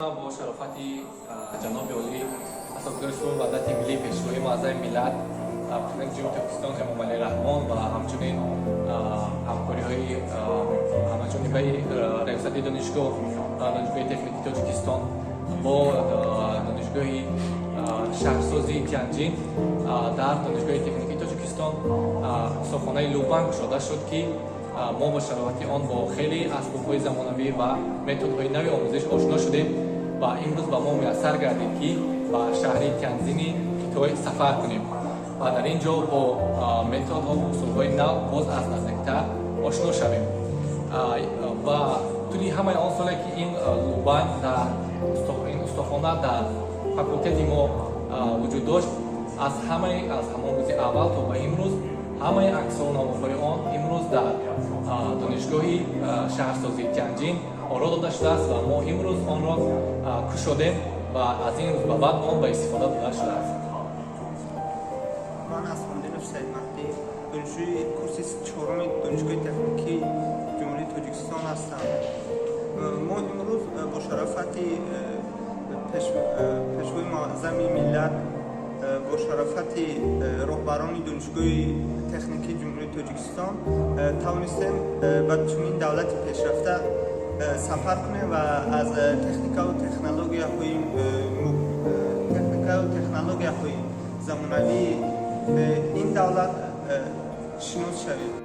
Бо шарофати ҷаноби олӣ, асосгузори сулҳу ваҳдати миллӣ, Пешвои муаззами миллат, Президенти Ҷумҳурии Тоҷикистон Эмомалӣ Раҳмон ва ҳамчунин ҳамкориҳои ҳамаҷонибаи раёсати донишгоҳ, Донишгоҳи техникии Тоҷикистон бо Донишгоҳи шаҳрсозии Тянҷин, дар Донишгоҳи техникии Тоҷикистон устохонаи Лубан кушода шуд, ки мо бо шарофати он бо хеле асбобҳои замонавӣ ва методҳои нави омӯзиш ошно шудем ва имрӯз ба мо муяссар гардид, ки ба шаҳри Тянзини Хитой сафар кунем ва дар ин ҷо бо методҳо ва усулҳои нав боз аз наздиктар ошно шавем. Ва тӯли ҳамаи он соле, ки ин Лубан дар ин устохона дар факултети мо вуҷуд дошт, аз ҳамон рӯзи аввал то ба имрӯз ҳамаи аксҳо, наворҳои он имрӯз дар Донишгоҳи шаҳрсозии Тянҷин оро дода шудааст ва мо имрӯз онро кушодем ва аз ин рӯз ба баъд он ба истифода дода шудааст. Ман Аслондинов Саидмаҳдӣ, донишҷӯи курси чоруми Донишгоҳи техникии Ҷумҳурии Тоҷикистон ҳастам. Мо имрӯз бо шарофати Пешвои муаззами миллат, бо шарофати роҳбарони Донишгоҳи техникии Ҷумҳурии Тоҷикистон тавонистем ба чунин давлати пешрафта сафар кунем ва аз техникаву технологияҳои замонавии ин давлат шинос шавем.